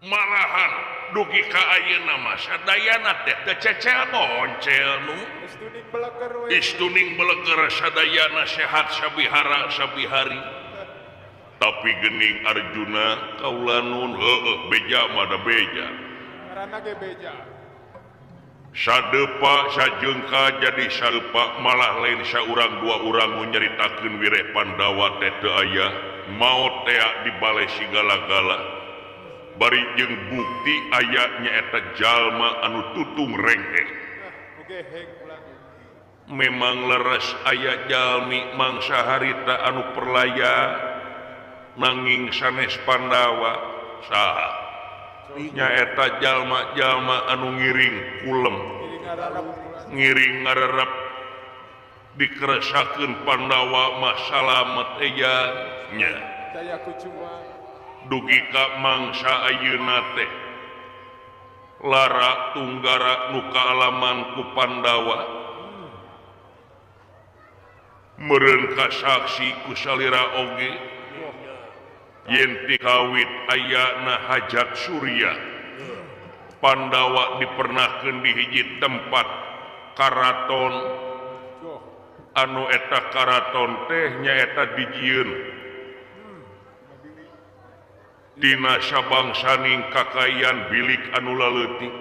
Malahan dugi ka ayeuna mah sadayana teh teu cecel boncel nu istuning beleger sadayana sehat sabihara sabihari. Tapi gening Arjuna kaula nun heueuh beja mah da beja. Ngaranna ge beja. Sadepa sajengka jadi sadepa malah lain saurang dua urang nu nyaritakeun wireh Pandawa teh teu aya maot tea di bale sigala-gala. Bari jeung bukti aya nyaeta jalma anu tutung rengek. Memang leres aya jalmi mangsa harita anu perlaya nanging sanes Pandawa saha nyaeta jalma-jalma anu ngiring kulem ngiring ngarerep dikeresakeun Pandawa mah salamet eja nya dugi ka mangsa ayeuna teh lara tunggara nu kaalaman ku Pandawa meureun kasaksi ku salira oge yen ti kawit ayana hajat Surya Pandawa dipernahkeun di hiji tempat karaton anu eta karaton teh nyaeta dijieun dina sabangsaning kakayan bilik anu laleutik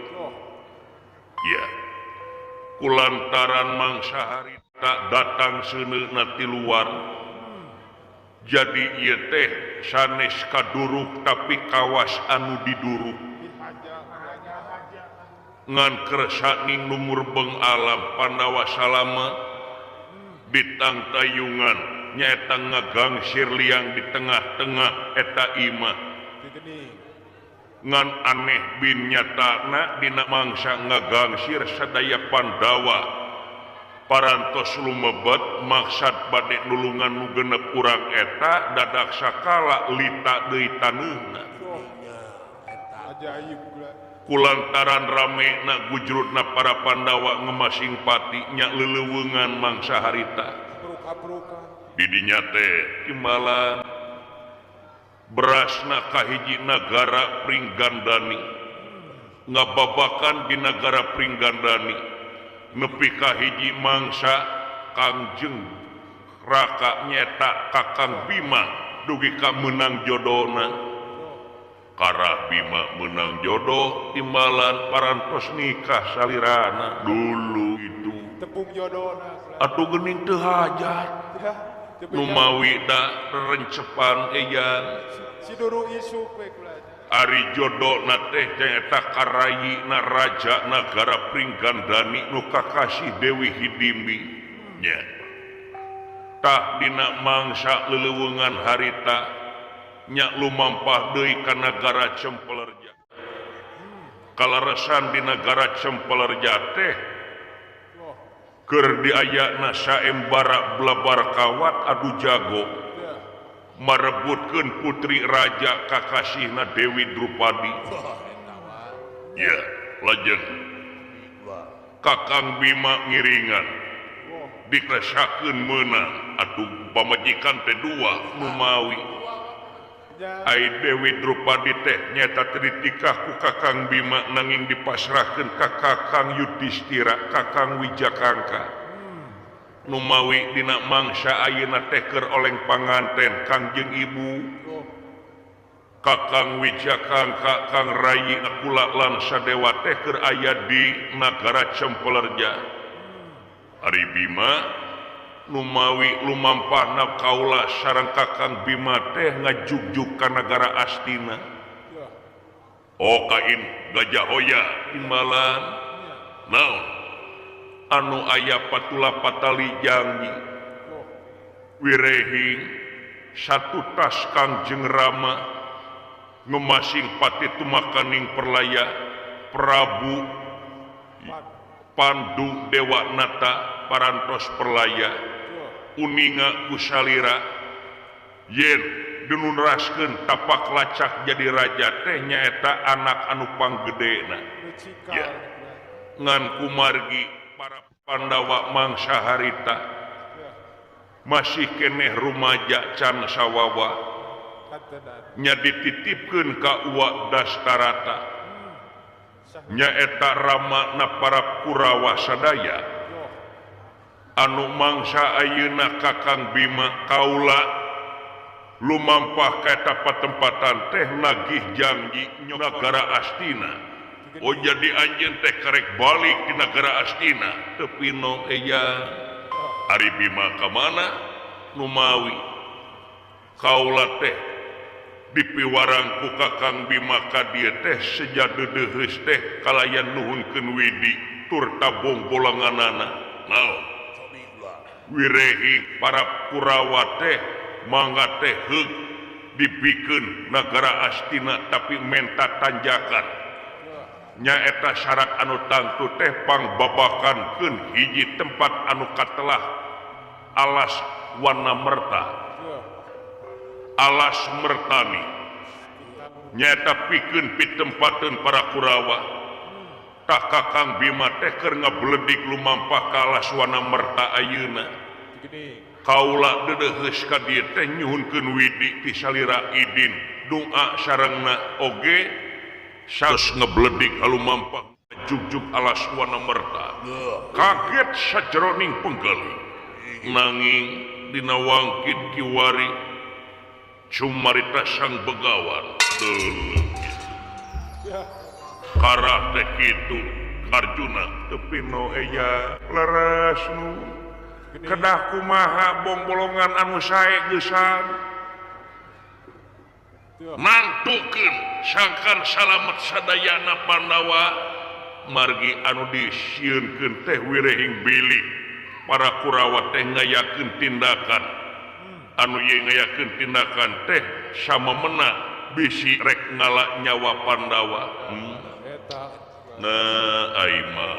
ya kulantaran mangsa harita datang seuneuna ti luar jadi ieu teh sanes kaduruk tapi kawas anu diduruk ngan keresaning lumurbeng alam Pandawa salama ditangtayungan nyaeta ngagangsir liang di tengah-tengah eta imah ngan aneh bin nyatana dina mangsa ngagangsir sadaya Pandawa parantos lumebet maksad bade nulungan nu genep urang eta dadak sakala lita deui taneuhna kulantaran ramena gujrutna para Pandawa ngemasing pati nya leleuweungan mangsa harita didinya teh timbalan berasna kahiji nagara Pringgandani ngababakan di nagara Pringgandani nepi ka hiji mangsa Kangjeng Raka nyeta Kakang Bima dugi ka meunang jodona karah Bima meunang jodoh timbalan parantos nikah salirana dulu itu tepung jodona atuh geuning teu hajat numawi da rencepan ejan si duru isuk we kula ari jodona teh nyaeta karayina raja nagara Pringgandani nu kakasih Dewi Hidimbi nya tah dina mangsa leleuweungan harita nya lumampah deui ka nagara Cempelerja kalaresan di nagara Cempelerja teh keur diayana saembara blebar kawat adu jago merebutkeun putri raja kakasihna Dewi Drupadi ya lajeng Kakang Bima ngiringan dikresakeun meunang atuh pamajikan teh dua numawi ai Dewi Drupadi teh nyaeta teu ditikah ku Kakang Bima nanging dipasrahkeun ka Kakang Yudhistira Kakang Wijakangka numawi dina mangsa ayeuna teh keur oleng panganten Kangjeng Ibu Kakang Wijakangka Kang Rayi Nakula lan Sadewa teh keur aya di nagara Cempelerja ari Bima numawi lumampahna kaula sareng Kakang Bima teh ngajugjug ka nagara Astina oh kain Gajah Hoya timbalan naon anu aya patula patali janji wirehing satu tas Kangjeng Rama ngemasing pati tumakaning perlaya Prabu Pandu Dewa Nata parantos perlaya uninga kusalira yen dinunraskeun tapak lacak jadi raja teh nyaeta anak anu panggedena ya ngan kumargi para Pandawa mangsa harita masih keneh rumaja can sawawa Nya dititipkeun ka Uwa Dastarata. Nyaeta rama na para Kurawa sadaya. Anu mangsa ayeuna Kakang Bima kaula lumampah ka eta patempatan teh nagih janji nagara Astina. Oh jadi anjeun teh karek balik di nagara Astina. Teu pino eya. Ari Bima ka mana? Numawi kaula teh dipiwarang ku Kakang Bima ka dieu teh seja deudeuheus teh kalayan nuhunkeun widi tur tabong bolanganana. Naon? Wirehi para Kurawa teh mangga teh heug dipikeun nagara Astina tapi menta tanjakan. Nyaeta syarat anu tangtu teh pangbabakankeun hiji tempat anu katelah alas warna merta. Alas mertani nyaeta pikeun pitempateun para Kurawa. Tah Kakang Bima teh keur ngabledik lumampah ka alas wana merta ayeuna. Kaula deudeuheus ka dieu teh nyuhunkeun widi ti salira idin doa sarengna oge saus ngebledik alumampah jugjug alas wana merta. Kaget sajeroning penggali nanging dina wangkit kiwari cumarita sang begawan. Karah teh kitu Arjuna teu pino eya leres nu kedah kumaha bongbolongan anu sae geusan nangtukeun sangkan salamet sadayana Pandawa margi anu disieunkeun teh wirehing bilih para Kurawa teh ngayakeun tindakan anu ieu ngayakeun tindakan teh samemena bisi rek ngala nyawa Pandawa. Nah aima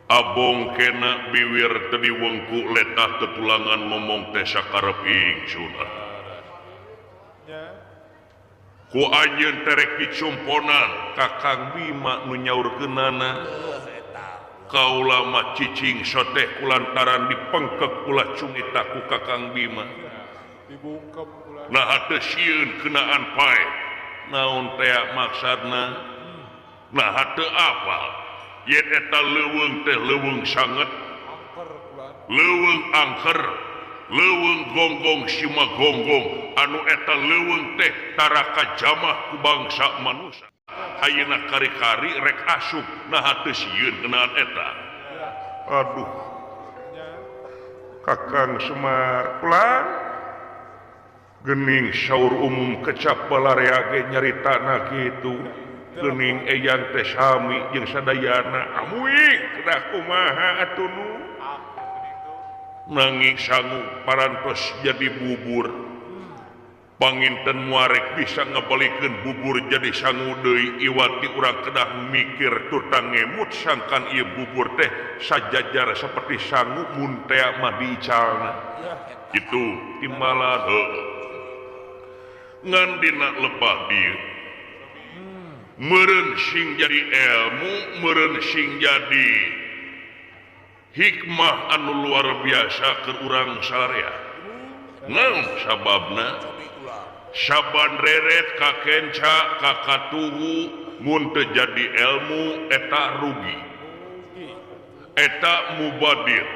abong kena biwir teu diwengku letah tetulangan ngomong teh sakarep ingsun. Ku anjeun terek dicumponan Kakang Bima nu nyaurkeunana. Kaula mah cicing soteh kulantaran dipengkek ulah cungita ku Kakang Bima. Nah teu sieun kenaan pae. Naon teh maksudna? Nah teu apal. Yen eta leuweung teh leuweung sanget. Leuweung angker. Leuweung gonggong sima gonggong anu eta leuweung teh taraka jamah ku bangsa manusia. Ayeuna kari-kari rek asup nah teu sieun kenaan eta. Aduh. Kakang Semar pulang gening saur umum kecap balarea ge nyaritana kitu. Gening eyang teh sami jeung sadayana amuing kedah kumaha atuh nu. Nanging sangu parantos jadi bubur. Panginten muarek bisa ngebalikeun bubur jadi sangu deui iwati urang kedah mikir turta ngemut sangkan ieu bubur teh sajajar seperti sangu mun tea mah diicalna. Kitu timbalan heuh. Ngan dina lebah dieu meureun sing jadi ilmu, meureun sing jadi hikmah anu luar biasa keur urang salarea. Naon sababna? Saban reret ka kenca ka katuhu mun teu jadi ilmu eta rugi. Eta mubadir.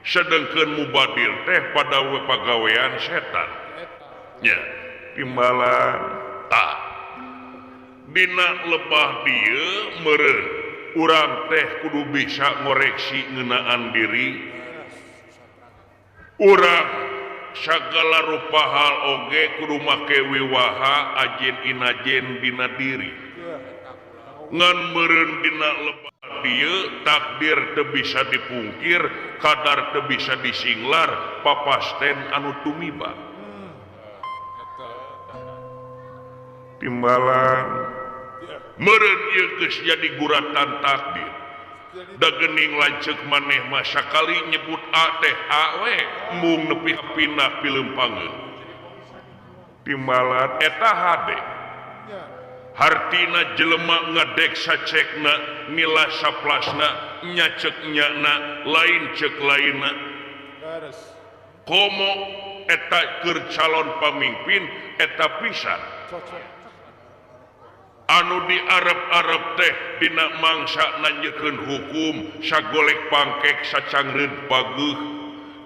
Sedengkeun mubadir teh pada pagawean setan. Nya, timbalan tah. Dina lebah dieu meureun urang teh kudu bisa ngoreksi ngeunaan diri. Urang sagala rupa hal oge kudu make wiwaha ajen inajen dina diri. Ngan meureun dina lebah dieu takdir teu bisa dipungkir, kadar teu bisa disinglar, papasten anu tumiba. Timbalan meureun ieu geus jadi guratan takdir. Da geuning lanceuk maneh mah sakali nyebut A teh A we mung nepi pindah pileumpangeun. Timbalan eta hade. Hartina jelema ngadek sacekna nila saplasna nya ceuk nyana lain ceuk lainna. Komo eta keur calon pamimpin eta pisan anu di Arab-Arab teh dina mangsa nanyekeun hukum sagolek pangkek sacangreud pageuh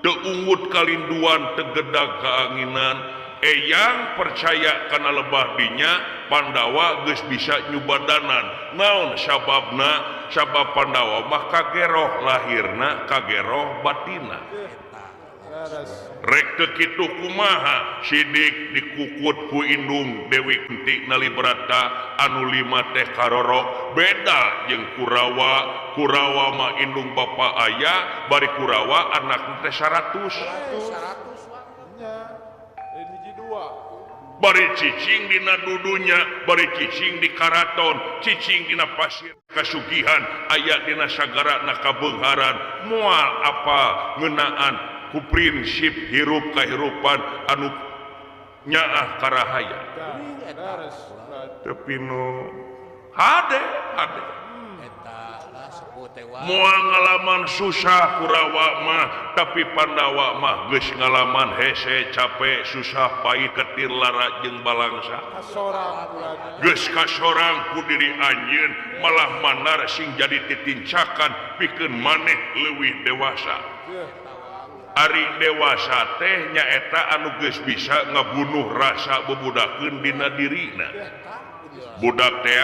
teu ungut kalinduan teu gedag kaanginan eyang percaya kana lebah dinya Pandawa geus bisa nyubadanan naon sababna sabab Pandawa mah kageroh lahirna kageroh batina rek teu kitu kumaha sidik dikukut ku indung Dewi Kunti Nalibrata anu lima teh karorok beda jeung Kurawa. Kurawa mah indung bapa aya bari Kurawa anak teh 100 bari cicing dina dudunya bari cicing di karaton cicing dina pasir kasugihan aya dina sagara na kabeungharan moal apa ngeunaan ku prinsip hirup kahirupan anu nyaah karahaya tapi nu hade hade moal ngalaman susah Kurawa mah tapi Pandawa mah geus ngalaman hese capek susah pahit ketir lara jeung balangsa geus kasorang ku diri anjeun malah manar sing jadi titincakan pikeun maneh leuwih dewasa. Ari dewasa teh nyaeta anu geus bisa ngabunuh rasa bebudakeun dina dirina. Budak teh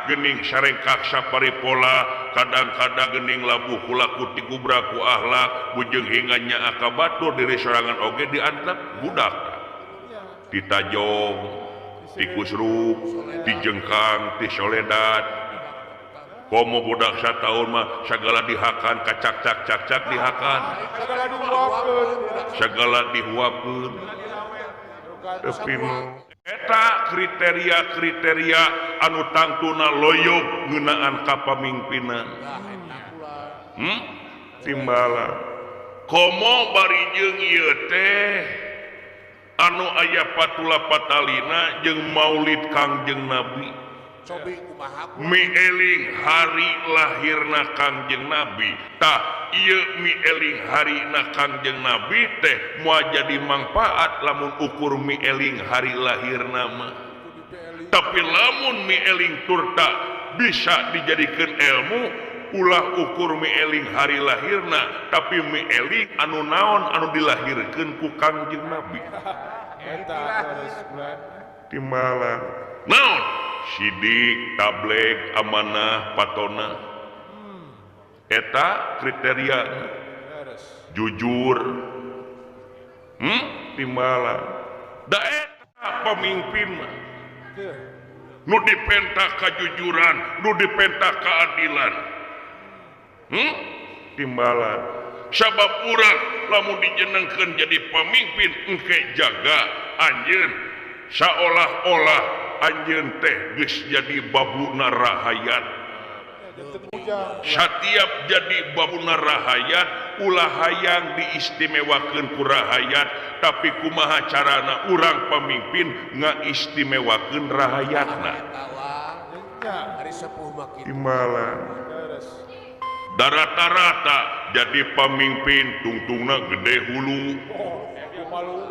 gening sarengkak saparipola kadang-kadang gening labuh kulaku tigubraku akhlak bujeng hingga nyaah ka batur diri sorangan oge diantep budak ditajong tikusrup dijengkang tisoledat komo budak sataun mah sagala dihakan kacak-cak-cak-cak dihakan segala dihuapkeun tapi eta kriteria-kriteria anu tangtuna loyog ngeunaan kapamimpinan. Timbala komo bari jeung ieu teh anu aya patula patalina jeung maulid Kangjeng Nabi. Mieling hari lahirna Kangjeng Nabi. Tah ieu mieling harina Kangjeng Nabi teh moal jadi mangpaat lamun ukur mieling hari lahirna mah. Tapi lamun mieling turta bisa dijadikeun ilmu ulah ukur mieling hari lahirna tapi mieling anu naon anu dilahirkeun ku Kangjeng Nabi. Timbalan naon sidik tableg amanah patona eta kriteria jujur timbalan da eta pemimpin mah nu dipenta kajujuran nu dipenta keadilan timbalan sabab urang lamun dijenengkeun jadi pemimpin engke jaga anjeun saolah-olah anjeun teh geus jadi babuna rahayat. Satiap jadi babuna rahayat ulah hayang diistimewakeun ku rahayat tapi kumaha carana urang pamimpin ngaistimewakeun rahayatna. Timbalan da rata-rata jadi pamimpin tungtungna gede hulu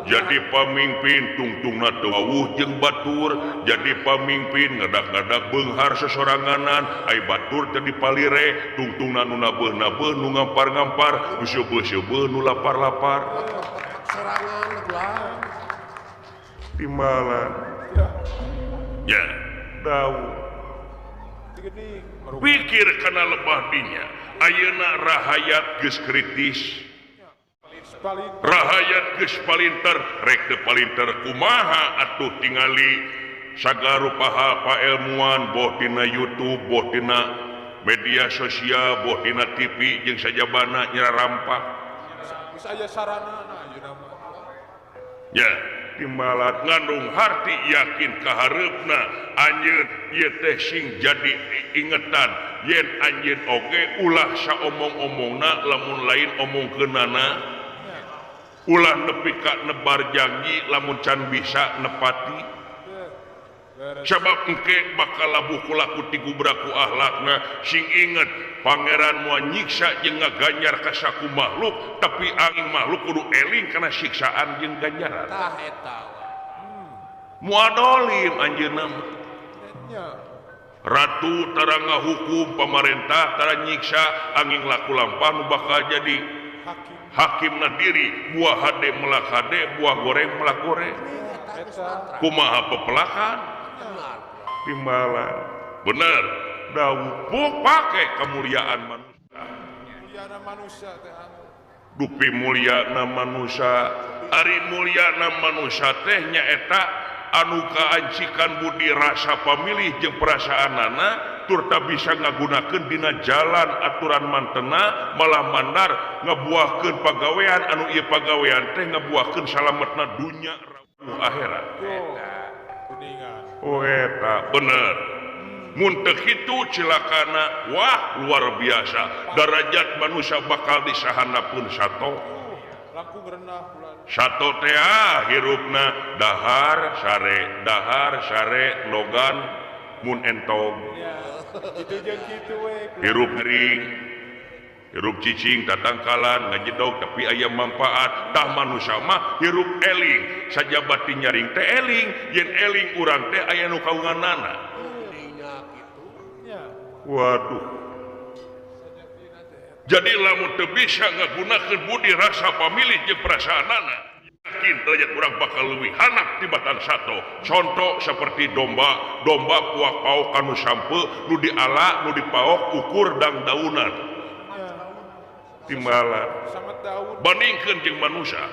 jadi pamimpin tungtungna teu wawuh jeung batur jadi pamimpin ngadak-ngadak beunghar sesoranganan ai batur teh dipalire tungtungna nu nabeuh-nabeuh nu ngampar-ngampar nu seubeuh-seubeuh nu lapar-lapar timbalan ya dawuh pikir kana lebah dinya ayeuna rahayat geus kritis rahayat geus palinter rek teu palinter kumaha atuh tingali sagala rupa paelmuan boh tina YouTube boh tina media sosial boh tina TV jeung sajabana nyararampak geus aya saranana ayeuna mah ya timbalan ngandung harti yakin kahareupna anjeun ieu teh sing jadi ingetan yen anjeun oge ulah saomong-omongna lamun lain omongkeunana ulah nepi ka nebar janji lamun can bisa nepati. Sabab engke bakal labuh kulaku tigubraku akhlakna sing inget pangeran moal nyiksa jeung ngaganjar ka saku makhluk tapi angin makhluk kudu eling kana siksaan jeung ganjaran. Tah eta. Moal dolim anjeunna mah. Ratu tara ngahukum pamarentah tara nyiksa angin laku lampah nu bakal jadi hakimna diri buah hade melak hade buah goreng melak goreng. Kumaha pepelakan timbalan bener dawuh pake kemuliaan manusia dupi mulyana manusia ari mulyana manusia teh nyaeta anu kaancikan budi rasa pamilih jeung perasaanana turta bisa ngagunakeun dina jalan aturan mantena malah mandar ngabuahkeun pagawean anu ieu pagawean teh ngabuahkeun salametna dunya rawu akhirat. Oh eta bener mun teu kitu cilakana wah luar biasa darajat manusia bakal disahanapun sato sato teh hirupna dahar sare logan mun entog hirup ring hirup cicing tatangkalan ngajedog tapi aya manfaat tah manusia mah hirup eling sajabati nyaring teh eling yen eling urang teh aya nu kaunganana. Waduh jadi lamun teu bisa ngagunakeun budi rasa pamilih jeung perasaanana yakin derajat urang bakal leuwih handap tibatan sato. Contoh seperti domba domba puak paok kanu sampe nu diala nu dipaok ukur dang daunan timbalan bandingkeun jeung manusia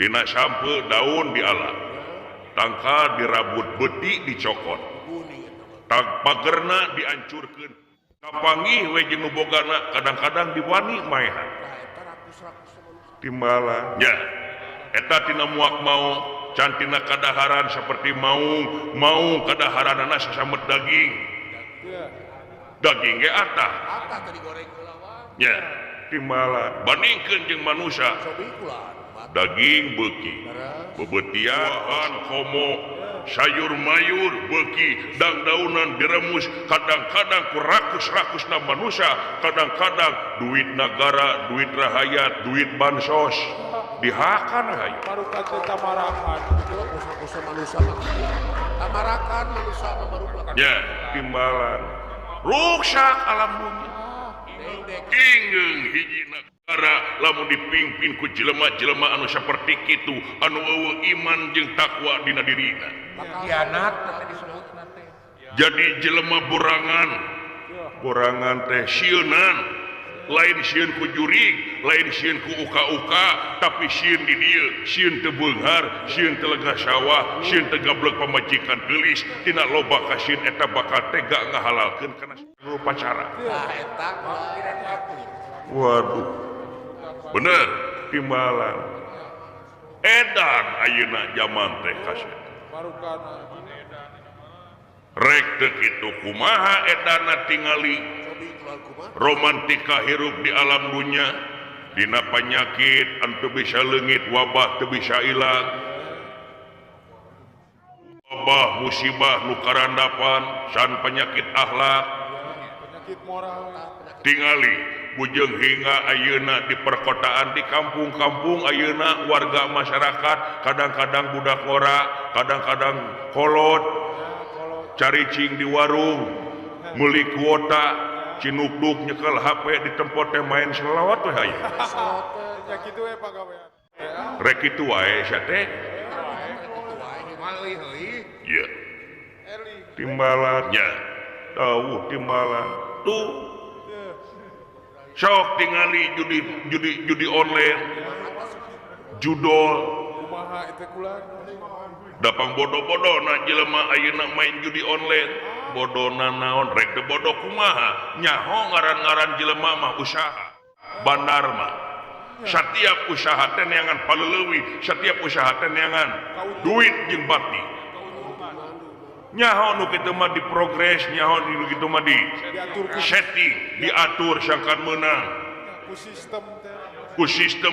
tina sampe daun diala tangkal dirabut beti dicokot pagerna diancurkeun kapanggih we jeung nu bogana kadang-kadang diwani maehan timbalan nya eta tina muak mau can tina kadaharan seperti maung maung kadaharanana sasamet daging daging ge atah nya timbalan bandingkeun jeung manusia daging beuki bebetian komo sayur mayur beuki dangdaunan diremus kadang-kadang ku rakus-rakusna manusia kadang-kadang duit negara duit rahayat duit bansos dihakan hayu ya timbalan ruksak alam bumi ingeung hiji negara lamun dipimpin ku jelema-jelema anu saperti kitu anu eueuh iman jeung takwa dina dirina khianat teh disebutna teh jadi jelema borangan borangan teh sieunan lain sieun ku jurig lain sieun ku uka-uka tapi sieun di dieu sieun teu beunghar sieun teu lega sawah sieun teu gablek pamajikan geulis tina loba kasieun eta bakal tega ngahalalkeun kana upacara. Tah eta waduh bener timbalan edan ayeuna jaman teh kasih rek teu kitu kumaha edana tingali romantika hirup di alam dunya dina panyakit anu teu bisa leungit wabah teu bisa ilang wabah musibah nu karandapan san penyakit akhlak penyakit moral tingali bujeng hingga ayeuna di perkotaan di kampung-kampung ayeuna warga masyarakat kadang-kadang budak ngora kadang-kadang kolot caricing di warung meuli kuota cinukduk nyekel HP di tempat teh main selawat we hayu nya kitu we pagawean rek kitu wae sia teh ieu timbalan nya tauh timbalan tuh sok tingali judi judi judi online judol dapang bodoh-bodoh na jelema ayeuna main judi online bodona naon rek teu bodoh kumaha nyaho ngaran-ngaran jelema mah usaha bandar mah setiap usaha teh neangan paleuleui setiap usaha teh neangan duit jeung bati nyaho nu kitu mah di progres nyaho nu kitu mah di setting diatur sangkan meunang ku sistem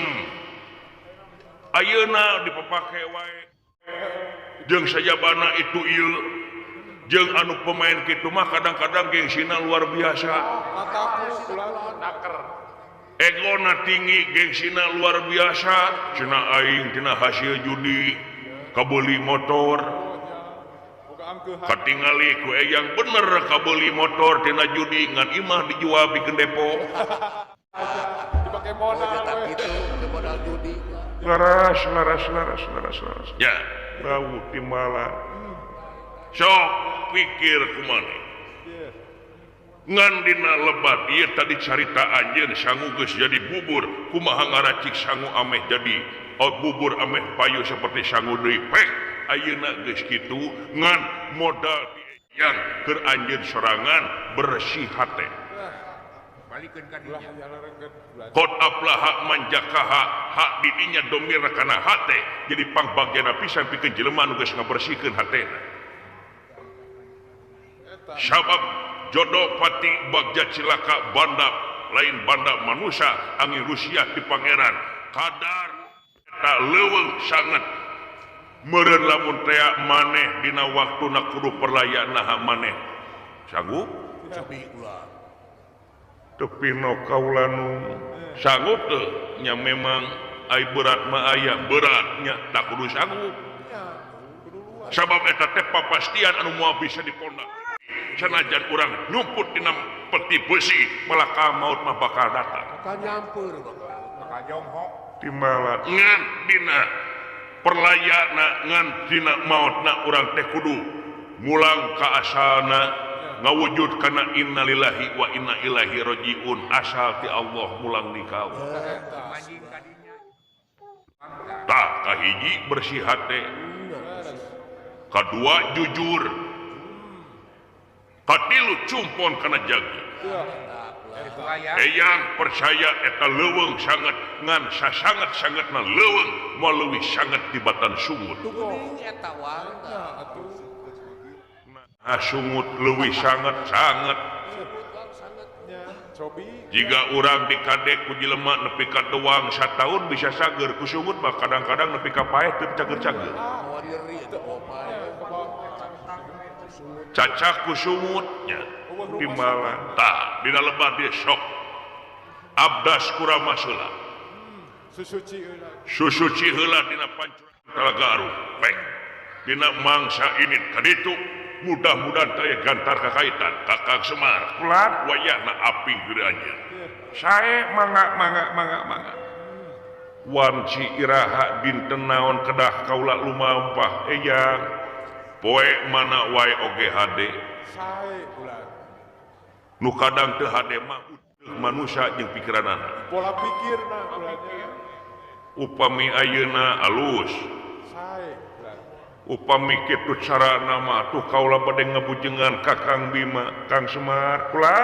ayeuna dipapake wae Jeung sajabana itu ieu jeung anu pemain kitu mah kadang-kadang gengsina luar biasa. Egona tinggi gengsina luar biasa cenah aing tina hasil judi kabeuli motor. Katingali ku eyang bener kabeuli motor tina judi ngan imah dijual pikeun depo. Dipake modal we. Modal judi. Laras laras laras laras laras. Ya, bau timbalan. Sok pikir kumaha. Ngan dina lebat ieu tadi carita anjeun sangu geus jadi bubur, kumaha ngaracik sangu ameh jadi bubur ameh payu seperti sangu deui pek. Ayeuna geus kitu ngan modal yang keur anjeun sorangan bersih hate. Qad aflaha man zakaha hak didinya domir kana hate jadi pangbagiana pisan pikeun jelema nu geus ngabersihkeun hatena. Sabab jodoh pati bagja cilaka banda lain banda manusia angin Rusia di pangeran kadar eta leuweung sangat meureun lamun tea maneh dina waktuna kudu perlayana maneh sanggup cobi ulah tepi no kaulanu sanggup teu nya memang ai berat mah aya beratnya tak kudu sanggup sabab eta teh papastian anu moal bisa dipondak sanajan urang nyumput dina peti besi malaka maut mah bakal datang bakal nyampeur bakal jonghok timbalan ngan dina perlayana ngan dina mautna urang teh kudu mulang ka asalna ngawujud kana innalillahi wa inna ilaihi rajiun asal ti Allah mulang di kau tah kahiji bersih hate kadua jujur katilu cumpon kana jagi eyang percaya eta leuweung sangat ngan sasangat sangatna leuweung moal leuwih sangat tibatan sungut nah sungut leuwih sangat sangat jika urang dikadek ku jelema nepi ka doang sataun bisa sager ku sungut mah kadang-kadang nepi ka paeh teu cager-cager cacak ku sungutnya timbalan tah dina lebah dia sok abdas kurama heula susuci heula dina pancuran Talaga Arum pek dina mangsa ini kaditu mudah-mudahan taya gantar kakaitan Kakang Semar kulan wayahna aping diri anjeun sae mangga mangga mangga mangga wanci iraha dinten naon kedah kaula lumampah eyang poe mana wae oge hade sae ulah nu kadang teu hade mah manusia jeung pikiranana pola pikirna ulahnya upami ayeuna alus sae ulah upami kitu carana mah tuh kaula bade ngabujengan Kakang Bima Kang Semar kula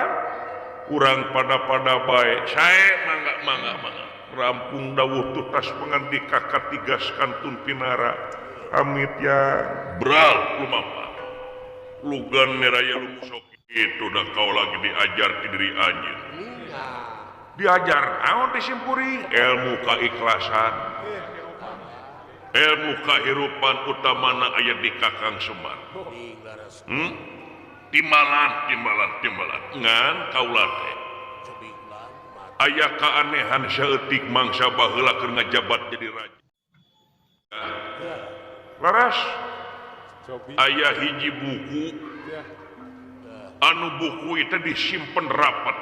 urang pada-pada bae sae mangga mangga mangga rampung dawuh tutas pangandika katigas kantun pinara amit ya bral lumampah lugan meraya lumusok itu dah kau lagi diajar di diri anjeun diajar naon teh simpuring ilmu kaikhlasan ilmu kahirupan utamana aya di Kakang Semar timbalan timbalan timbalan ngan kaula teh aya keanehan saeutik mangsa baheula keur ngajabat jadi raja laras aya hiji buku anu buku itu disimpen rapat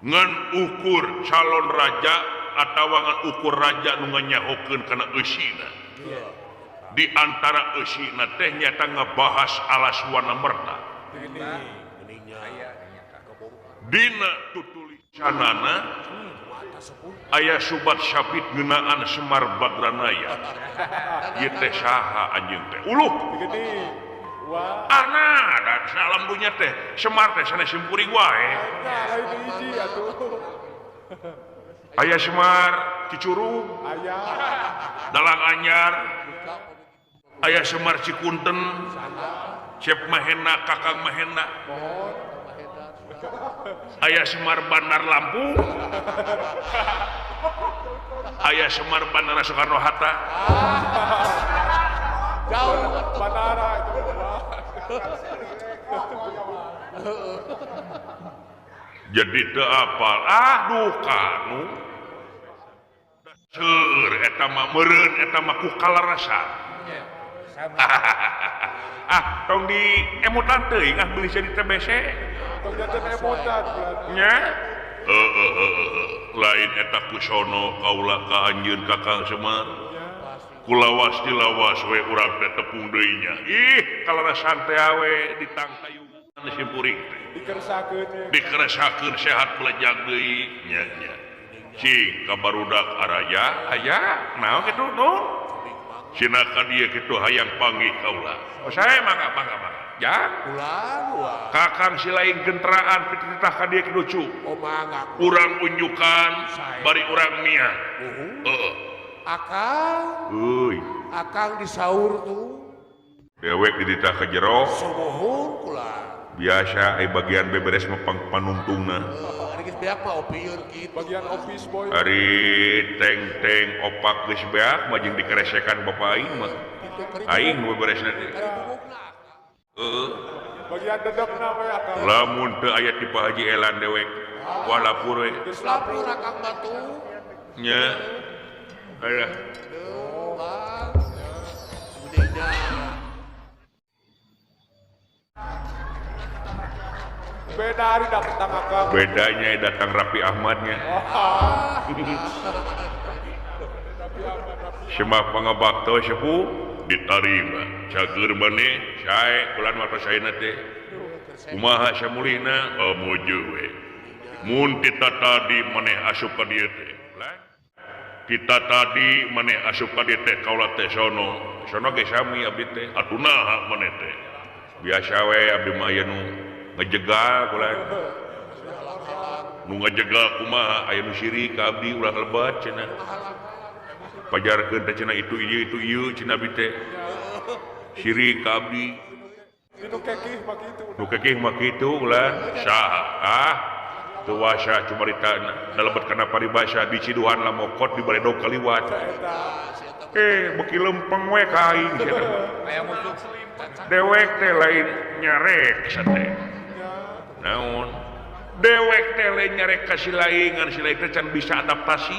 ngan ukur calon raja atawa ngan ukur raja nu nganyahokeun kana eusina di antara eusina teh nyata ngabahas alas warna merta dina tutulisanana aya Subat Sapit ngeunaan Semar Badranaya ieu teh saha anjeun teh uluh ana da salam dunya teh Semar teh sanes simkuring wae aya Semar Cicurug aya Dalang Anyar aya Semar Cikunten Cep Mahena Kakang Mahena aya Semar Bandar Lampung aya Semar Bandara Soekarno Hatta Jauh bandara itu. Jadi teu apal ah duka nu seueur eta mah meureun eta mah ku kalarasan. Ah tong di emutan teuing ah beli jadi TBC. Tong janten emutan nya. Lain eta ku sono kaula ka anjeun Kakang Semar. Kulawas dilawas we urang teh tepung deui nya. Ih kalarasan teh we ditangtayungan simpuring teh. Dikeresakeun dikeresakeun sehat belejag deui nya nya. Cing ka barudak araya aya naon kitu nu? Sinakan ieu kitu hayang panggih kaula. Oh sae mangga mangga mangga. Ya. Ulah Kakang silaing genteraan pititah ka dieu kitu cu. Oh mangga. Urang unjukan bari urang mia. Heeh. Akang. Euy. Akang disaur tuh. Dewek dititah ka jero. Sumuhun kula. Biasa ai bagian beberes mah panungtungna. Ari geus beak mah opieun kitu. Bagian office boy. Ari teng-teng opak geus beak mah jeung dikeresekan bapa aing mah. Aing nu beberesna teh. Heeh. Bagian dedekna we akang. Lamun teu aya ti Pak Haji Elan dewek. Wah lapur we. Geus lapur akang batu. Nya. Alah. Duh, Bang. Budenya. Beda hari datang akang. Bedanya datang Raffi Ahmadnya. Semah pangabakto sepuh ditarima. Cager maneh sae kulan mata saena teh. Kumaha samulihna amojo we. Mun tita tadi maneh asup ka dieu teh. Kita tadi maneh asup ka dieu teh kaula teh sono. Sono ge sami abdi teh. Atuh naha maneh teh. Biasa we abdi mah aya nu ngejegal kula nu ngejegal kumaha aya nu sirik ka abdi ulah lebat cenah pajarkeun teh cenah itu ieu cenah abdi teh sirik ka abdi nu kekih mah kitu nu kekih mah kitu ulah saha ah teu wasa cumaritana lebet kana paribasa di Ciduhan lamokot di baledog kaliwat beki lempeng we ka aing cenah dewek teh lain nyarek teh naon dewek teh lain nyarek ka si lain ngan si lain teh can bisa adaptasi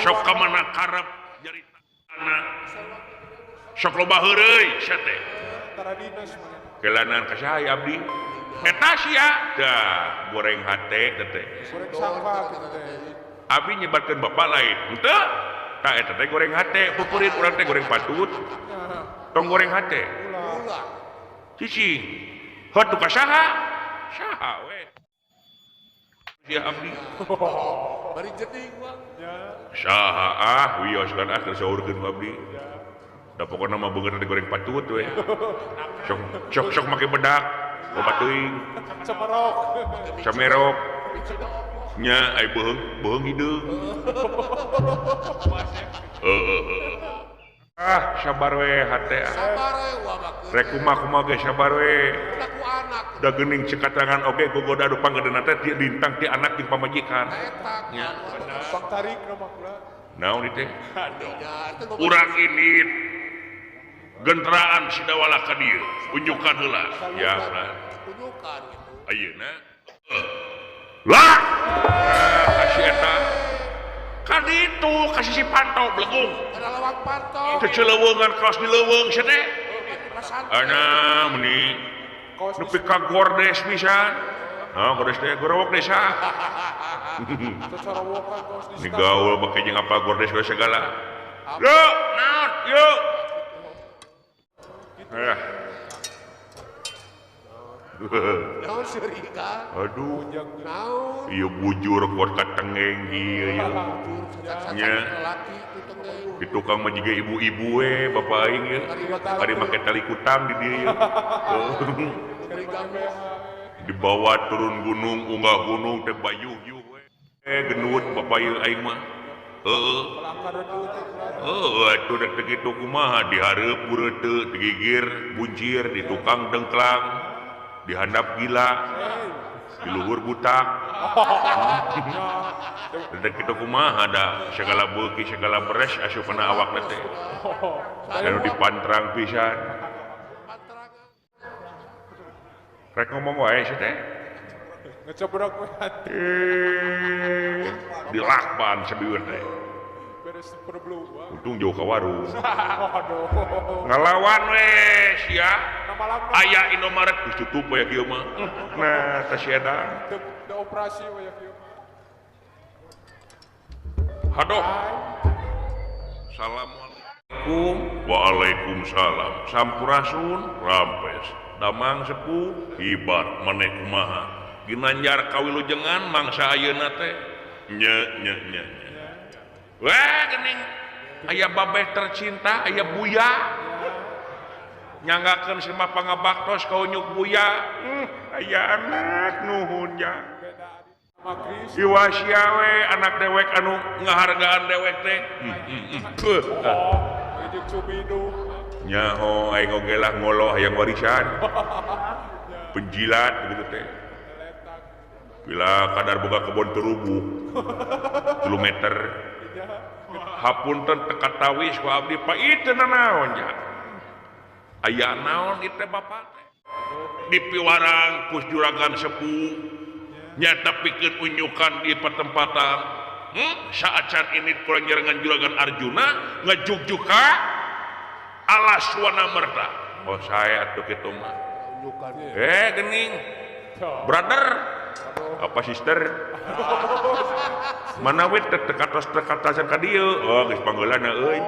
sok ka mana karep nyaritana sok loba heureuy sia teh kelanan ka saha abdi eta sia dah goreng hate teh goreng sampah kitu teh abdi nyebatkeun bapak lain henteu tah eta teh goreng hate pupurit urang teh goreng patut tong goreng hate cicing hot tu ka saha saha we sia abdi bari jeding bang saha ah wios kan ah keur saurkeun ku abdi da pokona mah beungeut goreng patut we sok sok sok make bedak loba teuing cemerok cemerok nya ai beuheung beuheung hideung ah sabar we hate ah sabar we wah rek kumaha ge sabar we ku anak da geuning cekatangan oge gogoda anu panggedena teh ti lintang ti anak jeung pamajikan eta nya pang tarik mah kula naon ieu teh urang ini genteraan sidawala ka dieu unjukan heula ya unjukan gitu ayeuna lah kasih eta kan itu kasih si pantau belegung ada lewang pantau teu celeuweungan kaos di leuweung sia teh ana meuni nepi ka gordes pisan nah gordes teh gorowok desa ni gaul make jeung apa gordes we segala yuk naon yuk naon seuri ka aduh naon ieu bujur kuat ka tengeng ieu nya lalaki ku tengeng di tukang mah jiga ibu-ibu we bapak aing ieu ari make tali kutang di dieu dibawa turun gunung unggah gunung teh bayuh-yuh we genut bapak ieu aing mah heeh heuh atuh rek teu kitu kumaha dihareup bureuteu digigir buncir di tukang dengklang dihandap gila di luhur butak. Deuk kitu kumaha da segala beuki segala beres asupna awak teh. Anu dipantrang pisan. Rek ngomong wae sih teh. Ngecebrok we hati. Dilakban sabieur teh. Beres perlu. Untung jauh ka warung. Aduh. Ngalawan we sia. Aya Indomaret geus tutup we kieu mah. Nah, teh si edan. Teu operasi we kieu mah. Hadoh. Assalamualaikum. Waalaikumsalam. Sampurasun, rampes. Damang sepuh, hibar maneh kumaha. Ginanjar kawilujengan mangsa ayeuna teh. Nye nye nye. Wah, geuning aya babeh tercinta, aya buya. Nyanggakeun sema pangabaktos ka unyuk buya. Aya anak nuhun nya. Iwasia we anak dewek anu ngahargaan dewek teh. Nyaho aing oge lah ngoloh hayang warisan. Penjilat begitu teh. Bila kadar boga kebon terubuk 3 meter. Hapunten teu katawis ku abdi pa ieu teh nanaon nya. Aya naon ieu teh bapak teh. Dipiwarang ku juragan sepuh. Nyata pikeun unyukan di pertempatan. Saacan ini kurang nyerengan juragan Arjuna ngejugjuk ka alas wana merta. Oh saya atuh kitu mah. Gening. Brother. Apa sister? Mana we teu katos teu katasan ka dieu. Oh geus panggeulana euy.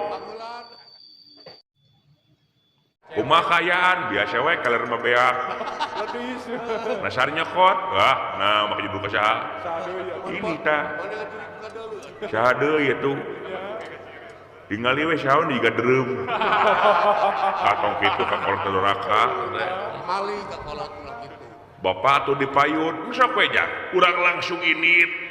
Kumaha kaayaan biasa we kaler mah beak. Nasar nyokot. Wah, nah make judul ka saha? Ini tah. Saha deui atuh. Tingali we saha jiga dereum. Katong kitu ka kolot doraka. Mali ka kolot ulah kitu. Bapak atuh dipayun, sok we jang. Urang langsung ini.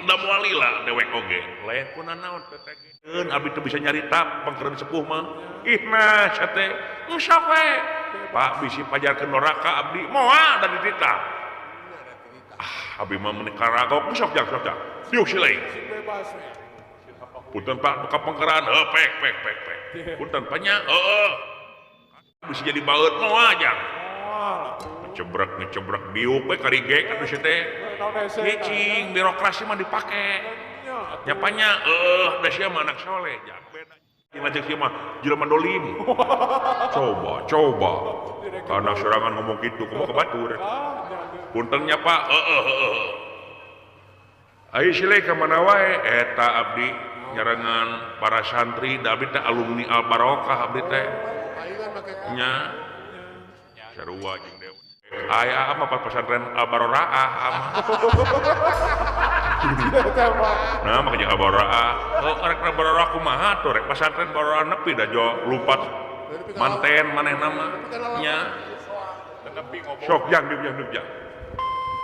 Da moal lila dewek oge. Lain kuna naon tetegeun abdi teu bisa nyarita pangkereun sepuh mah. Ih nah sia teh. Sok we. Pak bisi pajarkeun neraka abdi moal da dititah. Ah abdi mah meuni karagok sok jang sok jang. Diuk silai. Punten Pak ka pangkeran heuh pek pek pek pek. Punten panya heueuh. Bisi jadi baeut moal jang. Ngecebrek ngecebrek diuk we karigek atuh sia teh. Cicing birokrasi mah dipake. Nyapanya da sia mah anak soleh jang. Beda jeung sia mah jelema dolim. Coba coba. Karena sorangan ngomong kitu kumaha ka batur. Punten nya Pak heueuh heueuh. Ayo silih ka mana wae eta abdi nyarengan para santri da abdi teh alumni Al Barokah abdi teh. Nya sarua jeung dewe. Aya apa pesantren Al Baroraah ama. Nah makanya Al Baroraah. Oh rek Baroraah kumaha tuh rek pesantren Baroraah nepi da jo lumpat manten manehna mah nya. Sok jang diuk jang diuk jang.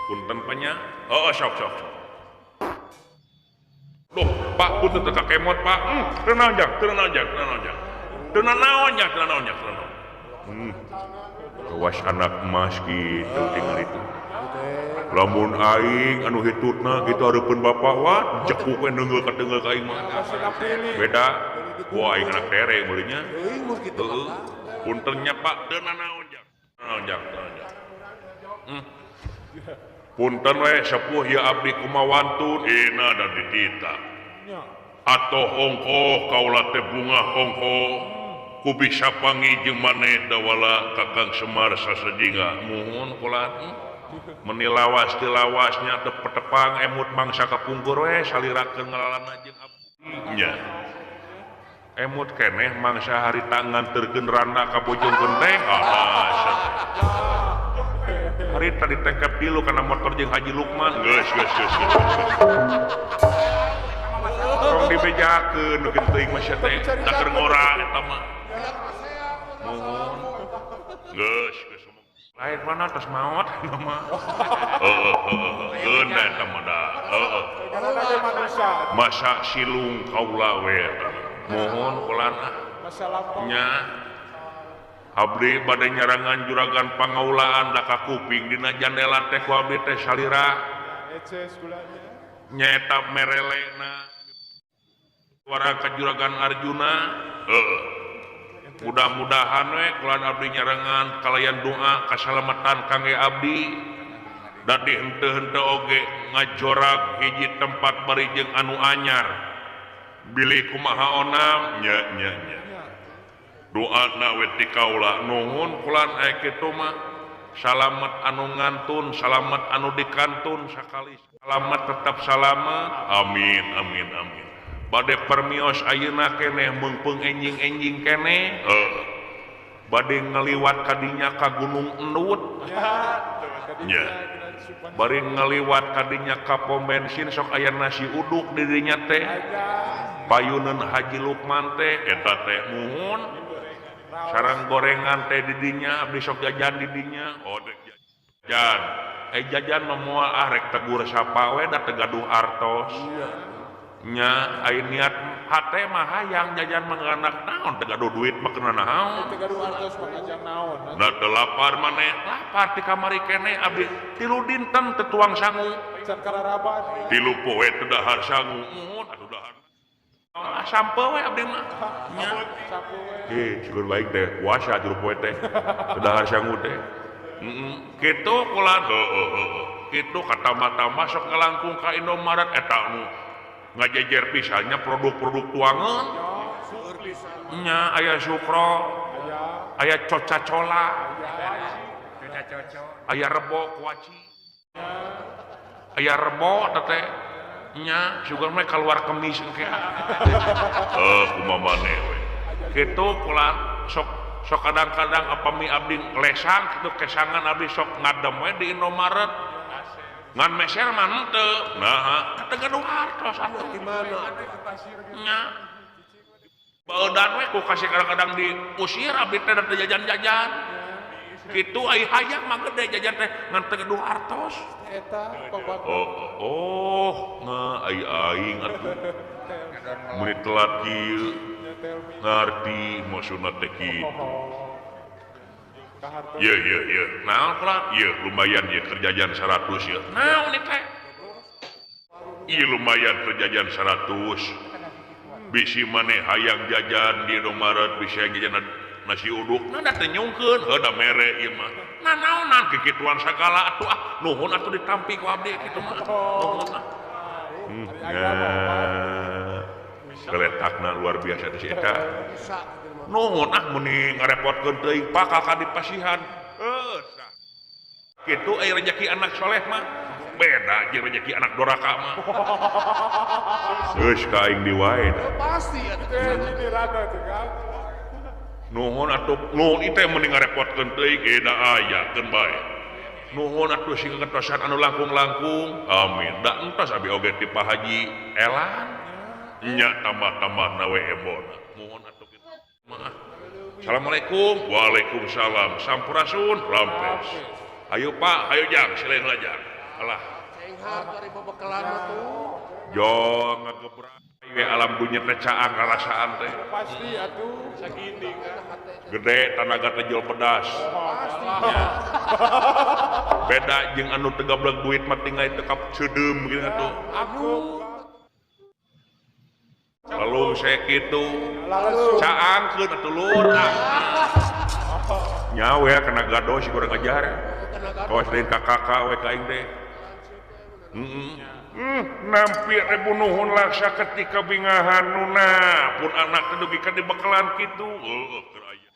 Punten panya. Oh sok sok sok. Duh, Pak punten teu kakemot Pak. Teu naon jang, teu naon jang, teu naon jang. Teu naon jang, teu naon jang, teu naon. Kawas anak emas gitu tinggal itu. Lamun aing anu hitutna kitu hareupeun bapak wah jekuk we neungeul ka teungeul ka aing mah. Beda. Wah aing anak tere meulinya. Heueuh. Punten nya Pak teu nanaon jang. Naon jang, teu naon jang. Punten we sepuh ieu abdi kumawantun ina da ditita. Atoh ongkoh kaula teh bunga ongkoh. Ku bisa pangi jeung maneh dawala Kakang Semar sasajinga muhun kula meni lawas teu lawasnya teu petepang emut mangsa kapungkur we salirakeun ngalalana jeung abdi nya emut keneh mangsa harita nganterkeun randa ka Bojongkeun teh alas harita ditengkep tilu kana motor jeung Haji Lukman geus geus geus geus tong dibejakeun nu kitu teuing mah sia teh da keur ngora eta mah muhun geus geus lain mana tos maot mah heueuh heueuh eta mah da heueuh masa silung kaula we muhun kulana nya abdi bade nyarangan juragan pangaulaan da ka kuping dina jandela teh ku abdi teh salira Nyaeta merelena suara ka Juragan Arjuna. Heeh. Mudah-mudahan we kulan abdi nyarengan kalayan doa kasalamatan kangge abdi. Dadi henteu-henteu oge ngajorag hiji tempat bari jeung anu anyar. Bilih kumaha onam nya nya nya. Doana we ti kaula nuhun kulan aya kitu mah. Salamet anu ngantun, salamet anu dikantun sakali. Salamet tetap salamet. Amin amin amin. Bade permios ayeuna keneh meungpeung enjing-enjing keneh. Heeh. Bade ngaliwat kadinya ka Gunung Endut. Nya. Bari ngaliwat kadinya ka pom bensin sok aya nasi uduk di dinya teh. Payuneun Haji Lukman teh eta teh muhun. Sarang gorengan teh di dinya abdi sok jajan di dinya. Oh jajan. Jajan mah moal ah rek tegur sapa we da teu gaduh artos. Nya aya niat hate mah hayang jajan mah nganak naon teu gaduh duit mah kena naon. Teu gaduh artos mah ngajang naon. Da teu lapar maneh, lapar ti kamari keneh abdi 3 dinten teu tuang sangu. Can kararaban. 3 poe teu dahar sangu. Muhun atuh dahar. Ah sampe we abdi mah. Nya. Heh, syukur baik teh puasa 3 poe teh. Teu dahar sangu teh. Heeh, kitu kula heueuh heueuh. Kitu katambah-tambah sok ngalangkung ka Indomaret eta nu ngajejer pisannya produk-produk tuangan nya aya sukro, aya coca-cola, aya rebo kuaci, aya rebo teh nya sugan mah keluar kemis engke. Kumaha maneh we. Kitu kula sok sok kadang-kadang apami abdi lesang kitu kesangan abdi sok ngadem we di Indomaret. Ngan meser mah henteu. Nah, teu gaduh hartos atuh di mana? Nya. Baeudan we ku kasih kadang-kadang diusir abdi teh da jajan-jajan. Kitu ai hayang mah gede jajan teh ngan teu gaduh hartos. Eta oh, oh, nah ai aing atuh. Mun telat kieu ngarti maksudna teh kitu. Ye ye ye, naon kula? Ye lumayan ye kerjajan 100 ye. Naon ieu teh? Ieu lumayan kerjajan 100. Bisi maneh hayang jajan di Indomaret, bisi hayang jajan nasi uduk. Nah da teu nyungkeun, heuh da mere ieu mah. Nah naonan kikituan sagala atuh ah, nuhun atuh ditampi ku abdi kitu mah. Nuhun ah. Geletakna luar biasa teh si eta. Nuhun ah meni ngarepotkeun teuing pakal ka dipasihan. Heuh. Kitu aya rejeki anak soleh mah beda jeung rejeki anak doraka mah. Geus ka aing di wae. Pasti atuh teh rada teh Kang. Nuhun atuh nuhun ieu teh meni ngarepotkeun teuing da aya keun bae. Nuhun atuh sing kagentosan anu langkung-langkung. Amin. Da entos abi oge ti Pak Haji Elan. Nya tambah-tambah we embona. Nuhun atuh kitu. Maaf. Assalamualaikum. Waalaikumsalam. Sampurasun. Rampes. Ayo Pak, ayo jang, silain lah jang. Alah. Sehat dari bebekalan tuh. Jong ngagebrak we alam dunya teh caang rarasaan teh. Pasti atuh saginding. Gede tanaga teh jual pedas. Pasti. Beda jeung anu teu gablek duit mah tinggal teu kap ceudeum kitu atuh. Aku lalu saya kitu caangkeun atuh lur ah. Nya we kena gado si kurang ajar. Kawas lain ka kakak we ka aing teh. Nampi ribu nuhun laksa ketika bingahan nuna pun anak teh dugi ka dibekalan kitu. Heueuh keur aya.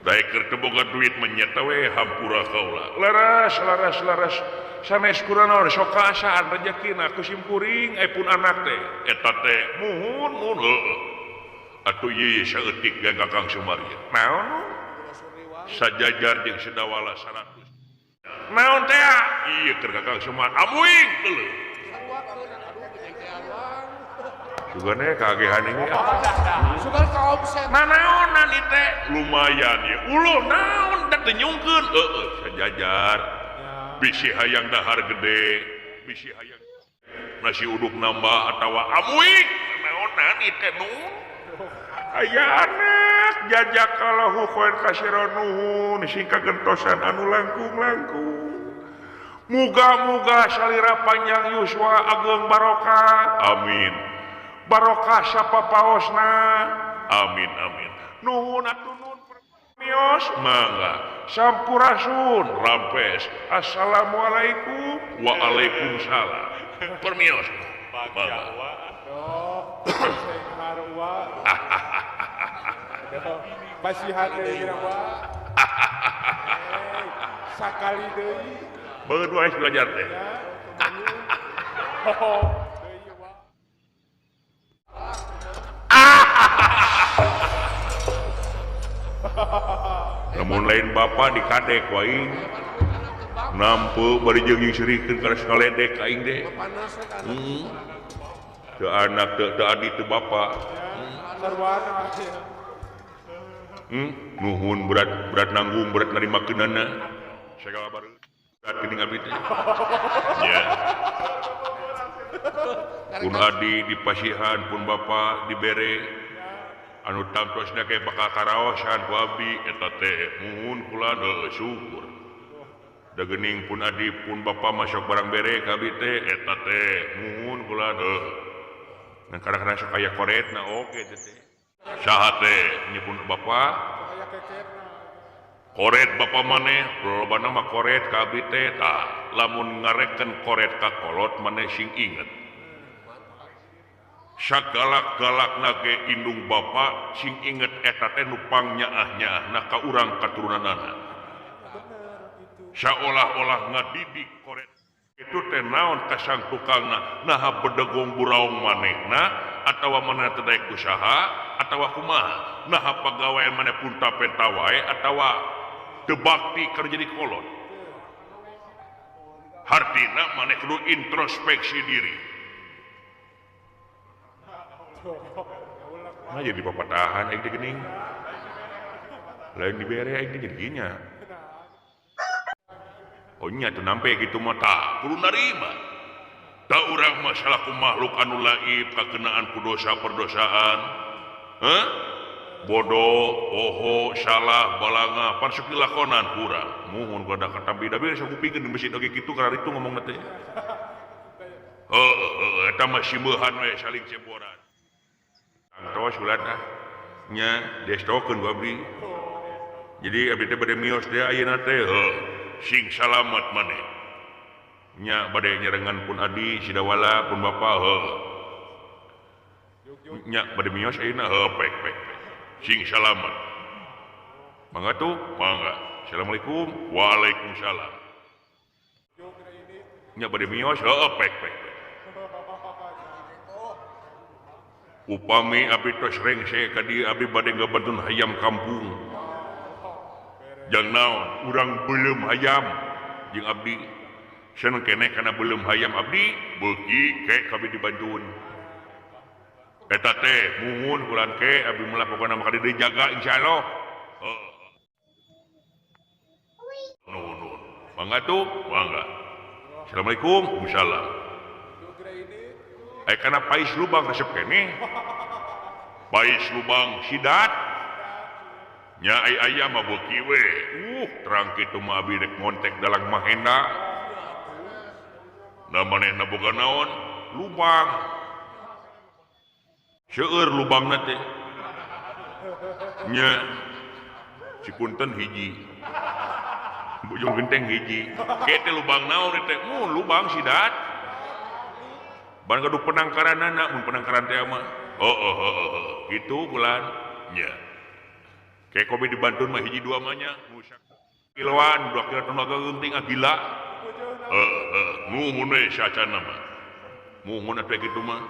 Daek keur teu boga duit mah nyata we hampura kaula. Laras laras laras sanes kuranaon sok kaasaan rejekina ku simkuring ai pun anak teh eta teh muhun muhun heueuh. Atuh ieu saeutik ge ka Kang Sumarya. Naon? Sajajar jeung sedawala 100. Naon teh? Ieu keur ka Kang Sumar. Amuing deuleu. Sugane kagehan ini. Sugan ka omset. Nah naonan ieu teh? Lumayan ieu. Uluh naon da teu nyungkeun? Heueuh sajajar. Bisi hayang dahar gede, bisi hayang nasi uduk nambah atawa amuing. Naonan ieu teh nu? Aya anak jajakalahu khoir kasiran nuhun sing kagentosan anu langkung-langkung. Muga-muga salira panjang yuswa ageng barokah. Amin. Barokah sapapaosna. Amin amin. Nuhun atuh nuhun mios mangga. Sampurasun rampes. Assalamualaikum. Waalaikumsalam. Permios. Mangga. Pasihan deui wa. Sakali deui. Beut wae belajar teh. Namun lain bapak dikadek wae. Nampu bari jeung nyingserikeun kana sakaledek aing teh. Teu anak teu adi teu bapak. Nuhun berat nanggung berat narimakeunana. Sagala baru berat geuning abdi teh. Ya. Pun adi dipasihan pun bapak dibere anu tangtosna ke bakal karaosan ku abdi eta teh muhun kula syukur. Da geuning pun adi pun bapak masuk barang bere ka abdi teh eta teh muhun kula heuh. Ngan kadang-kadang sok aya koretna oge teh. Saha teh nyebut bapak koret bapak maneh lolobana mah koret ka abdi teh tah lamun ngareken koret ka kolot maneh sing inget sagalak-galakna ge indung bapak sing inget eta teh nu pangnyaah-nyaahna ka urang katurunanana saolah-olah ngadidik koret itu teh naon kasang tukangna naha bedegong buraung manehna atawa manehna teu daek usaha atawa kumaha naha pagawean maneh punta penta wae atawa teu bakti keur jadi kolot hartina maneh kudu introspeksi diri. Nah jadi papatahan aing teh geuning lain dibere aing teh jadi nya. Oh nya teu nampe kitu mah tah kudu narima. Da urang mah salaku makhluk anu laib kakenaan ku dosa perdosaan. Heh? Bodoh, poho, salah, balanga, pan sok dilakonan kurang. Muhun kada katampi da bieu sok kupikeun di masjid oge kitu kararitu ngomongna teh. Heuh, eta mah simeuhan we saling ceboran. Tangtos ulah tah nya destokeun ku abdi. Jadi abdi teh bade mios teh ayeuna teh heuh sing salamet maneh. Nya bade nyerengan pun adi sidawala pun bapa heuh. Nya bade mios ayeuna heuh pek pek. Sing salamet. Mangga tuh, mangga. Assalamualaikum. Waalaikumsalam. Nya bade mios heuh pek pek. Upami abdi tos rengse ka dieu abdi bade ngabantun hayam kampung. Jang naon urang beuleum hayam jeung abdi. Seneng keneh kana beuleum hayam abdi beuki ke kabeh dibantun. Eta teh muhun bulan ke abdi melakukan maka dijaga insyaallah. Heeh. Nuhun nuhun. Mangga tuh, mangga. Assalamualaikum. Waalaikumsalam. Eh kana pais lubang resep keneh. Pais lubang sidat. Nya ai ayam mah beuki we. Terang kitu mah abdi rek ngontek dalang mahenda. Da manehna boga naon? Lubang. Seueur lubangna teh. Nya Cipunten hiji. Bojong Genteng hiji. Ke teh lubang naon teh? Lubang sidat. Ban gaduh penangkaranana mun penangkaran teh mah. Heuh heuh kitu bulan nya. Kayak kopi dibantun mah hiji dua mah nya. Kiloan 2 kilo tenaga geuting ah gila. Heuh nuhun we sacana mah. Muhun atuh kitu mah.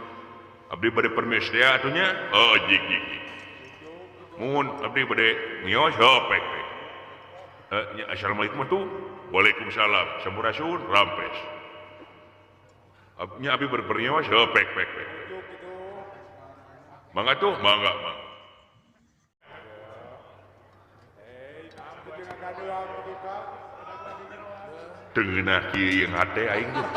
Abdi bade permis teh atuh nya. Heuh jik jik. Muhun abdi bade mios heuh pek pek. Nya assalamualaikum atuh. Waalaikumsalam. Sampurasun rampes. Nya abdi bade permios heuh pek pek pek. Mangga tuh, mangga mangga. Tengenah kieu jeung hate aing teh.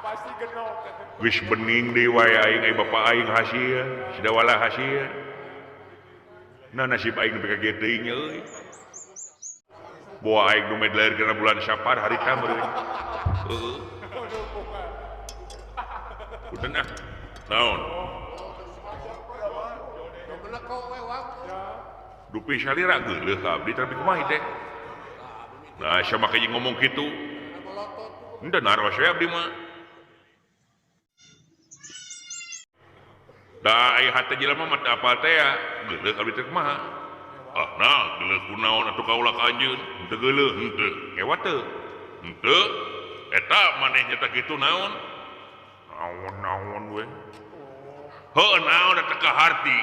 Pasti genok. Geus bening deui wae aing ai bapa aing hasil, sidawala hasil. Nah nasib aing nepi ka kieu teuing nya euy. Boa aing nu dilahirkeun bulan Sapar harita meureun. Heeh. Punten ah. Naon? Dupi salira geuleuh ka abdi tapi kumaha teh? Nah, sia make jeung ngomong kitu. Henteu naros we abdi mah. Da aya hate jelema mah teu apal teh ya, geuleuh ka abdi teh kumaha? Ah, nah, geuleuh kunaon atuh kaula ka anjeun? Henteu geuleuh, henteu. Ngewa teu? Henteu. Eta maneh nyata kitu naon? Naon-naon we. Heuh, naon eta ka harti.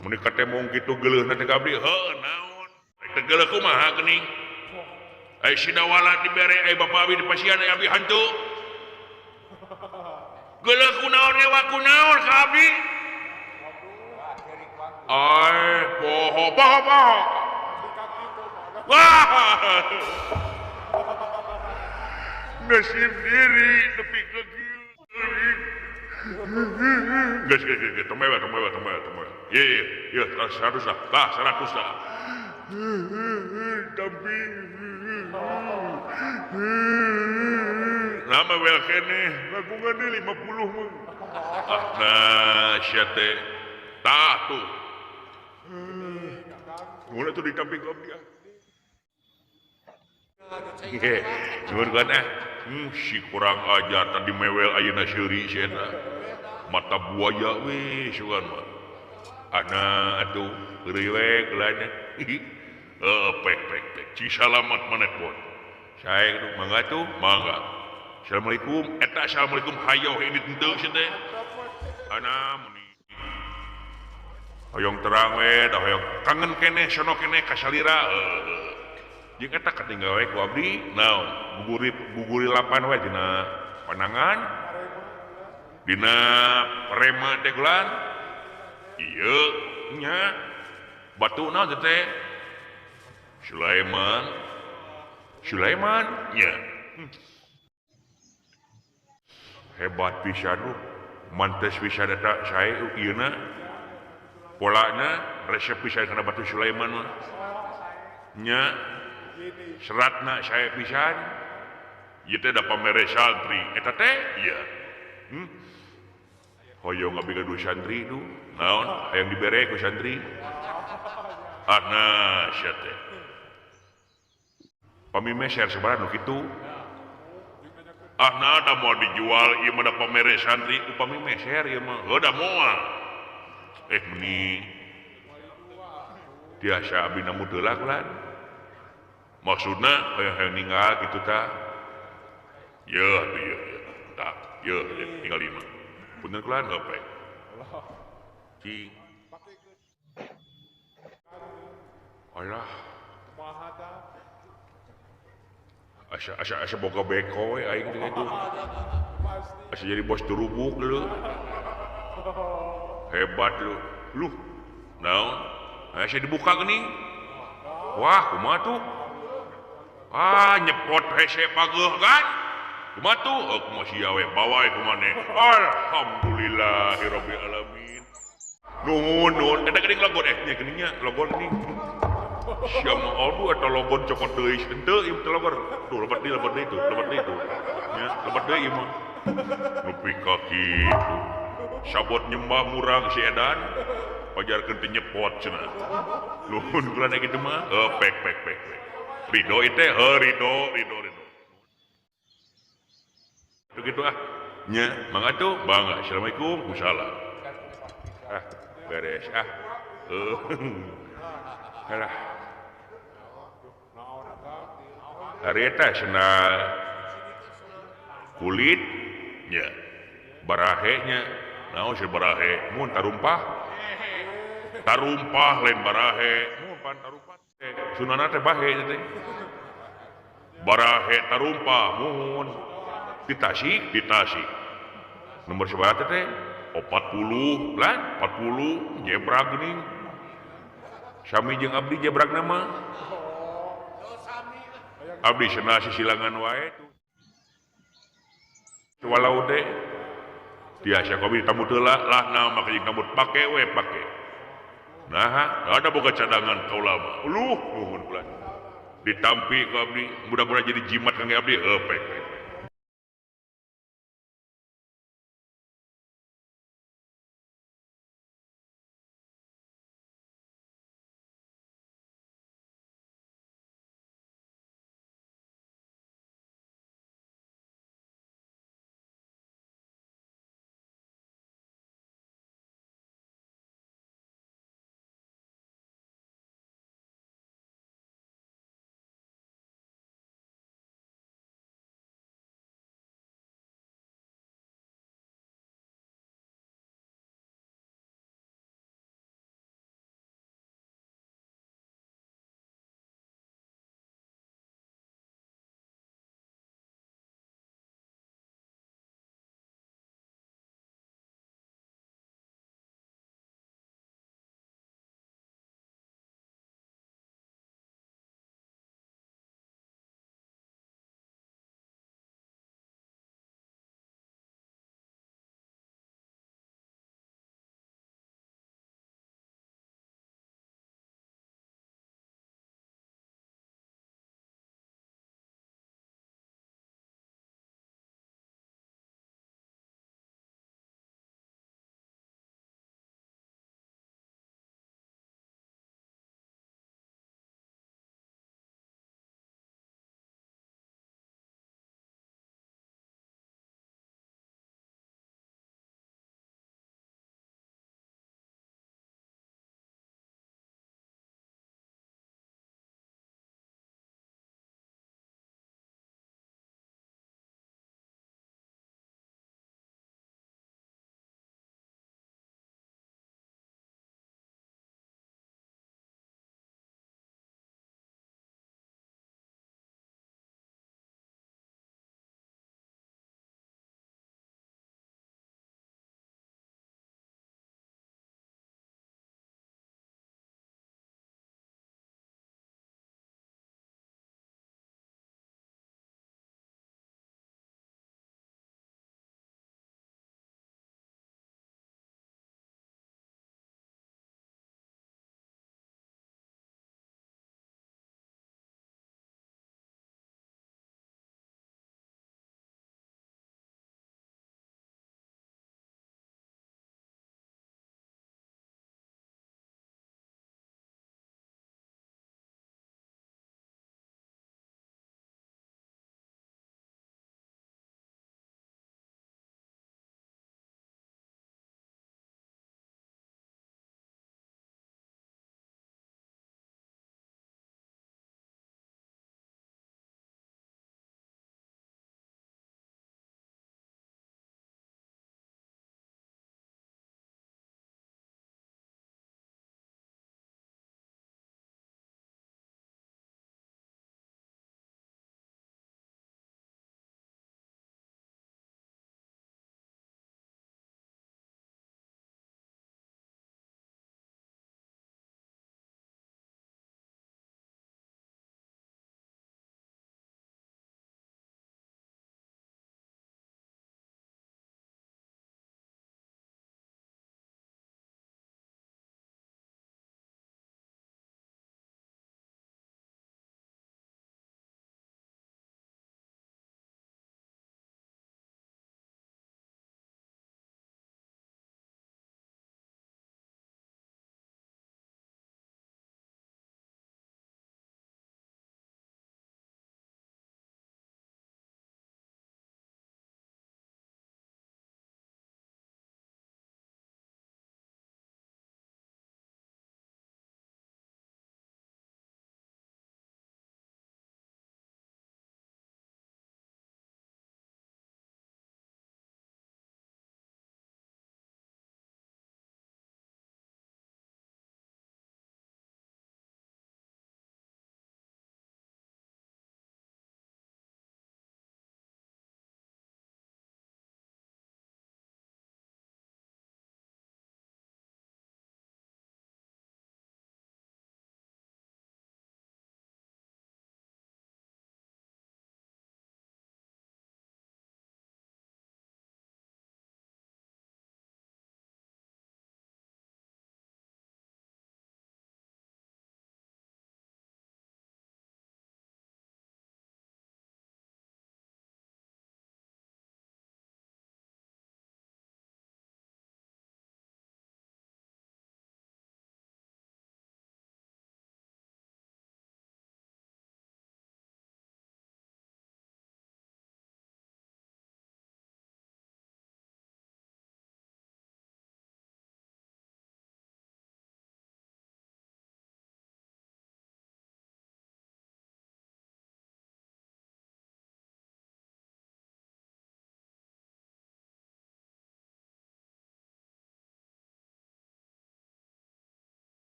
Mun katemong kitu geuleuhna teh ka abdi, heuh naon? Teh geuleuh kumaha geuning? Ai sidawala dibere ai bapa abdi dipasihan ai abdi hantu. Geuleuh kunaon ngewa kunaon ka abdi? Ai poho poho poho. Wah. Nasib diri nepi ka kieu. Geus geus geus tong mewah tong mewah tong mewah tong mewah. Ieu ieu 100 lah. Tah 100 lah. Tapi lama wel keneh lagungan deui 50 mah. Ah nah sia teh. Tah tuh. Mun atuh ditampi ku abdi ah. Heh, nuhun kan ah. Si kurang ajar tadi mewel ayeuna seuri si eta. Mata buaya we sugan mah. Ana atuh heureuy we geulana. Pek pek pek. Ci salamat maneh pon. Sae tuh mangga tuh, mangga. Assalamualaikum. Eta assalamualaikum hayoh ini henteu si teh. Ana muni. Hoyong terang we, da hoyong kangen keneh sono keneh ka salira. Jeung eta katinggal we ku abdi, naon? Guguri guguri lapan we dina panangan. Dina rema teh gulan. Ieu nya batu naon teh? Sulaiman. Sulaiman nya. Hebat pisan lu. Mantes pisan eta sae ieuna. Polana resep pisan kana batu Sulaiman mah. Nya seratna sae pisan. Ieu teh da pamere santri. Eta teh ieu. Hoyong abdi gaduh santri du. Naon hayang dibere ku santri. Ana sia teh. Pami meser sabaraha nu kitu. Ah nah da moal dijual ieu mah da pamere santri upami meser ieu mah. Heuh da moal. Meni tiasa abdi namu heula kulan. Maksudna hayang ninggal kitu tah. Yeuh atuh yeuh yeuh. Tah, yeuh tinggal lima. Punten kulan gopek. Cing. Alah. Asa asa asa boga beko we aing teh kitu. Asa jadi bos terubuk lu. Hebat lu. Luh. Naon? Asa dibuka geuning. Wah, kumaha tuh? Ah, nyepot hese pageuh kan? Kumaha tuh? Oh, kumaha sia we bawa ku maneh. Alhamdulillahirabbil alamin. Nuhun nuhun eta geuning logon nya geuning nya logon geuning. Sia mah aduh eta logon cokot deui henteu ieu teh logon. Tuh lebat deui tuh, lebat deui tuh. Nya, lebat deui ieu mah. Nepi ka kitu. Sabot nyembah murang si edan. Pajarkeun teh nyepot cenah. Nuhun kula kitu mah. Heuh pek pek pek pek. Ridho ieu teh, heuh ridho ridho ridho. Begitu ah. Nya, mangga tuh, bangga. Assalamualaikum, salam. Ah, beres ah. Alah. Hari eta cenah kulit nya barahe nya. Naon sih barahe? Mun tarumpah. Tarumpah lain barahe. Mun pan tarumpah teh. Sunana teh bahe teh. Barahe tarumpah mun. Di Tasik, di Tasik. Nomor sabaraha teh? 40 lah, 40 jebrak geuning. Sami jeung abdi jebrakna mah. Abdi cenah sisilangan wae tuh. Walau teh tiasa ku abdi tambut heula lah nah make jeung tambut pake we pake. Nah, ada boga cadangan kaula mah. Uluh nuhun kula. Ditampi ku abdi, mudah-mudahan jadi jimat kangge abdi. Pek.